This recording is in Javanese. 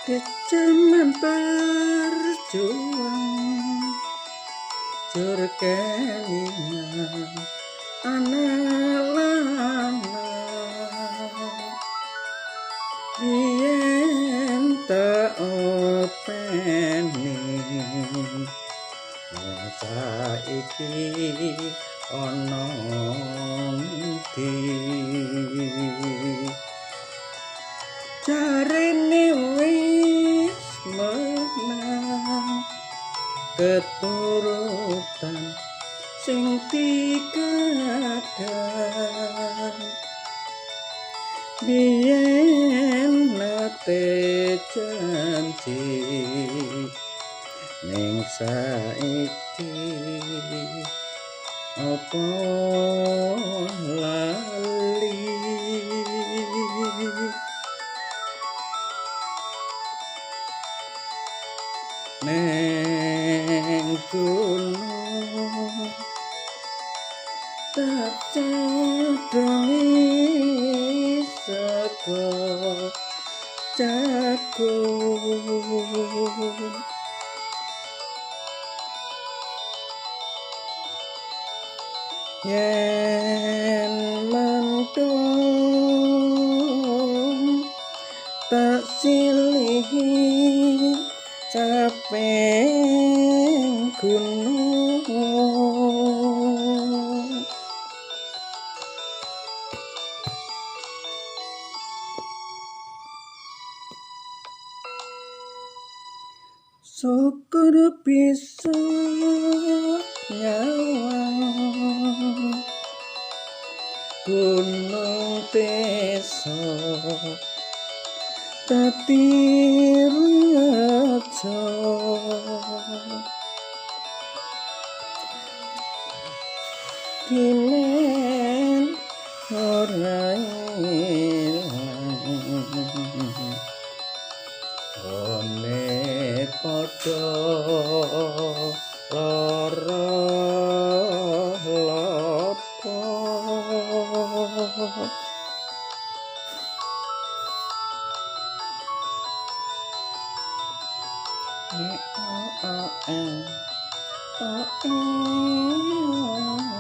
Di jaman berjuang jur kelingan anak lanang, biyen tak openi saiki ana ngendi. Jarene wis menang keturutan sing dikadang, biyen nate janji ning saiki apa lali. Neng gunung tak cadhongi sego jagung, yen mendung tak silihi caping gunung. Syukur bisa nyawang gunung desa dadi raja, dimen ora ilang one padha lara lapa. E O O E O E O.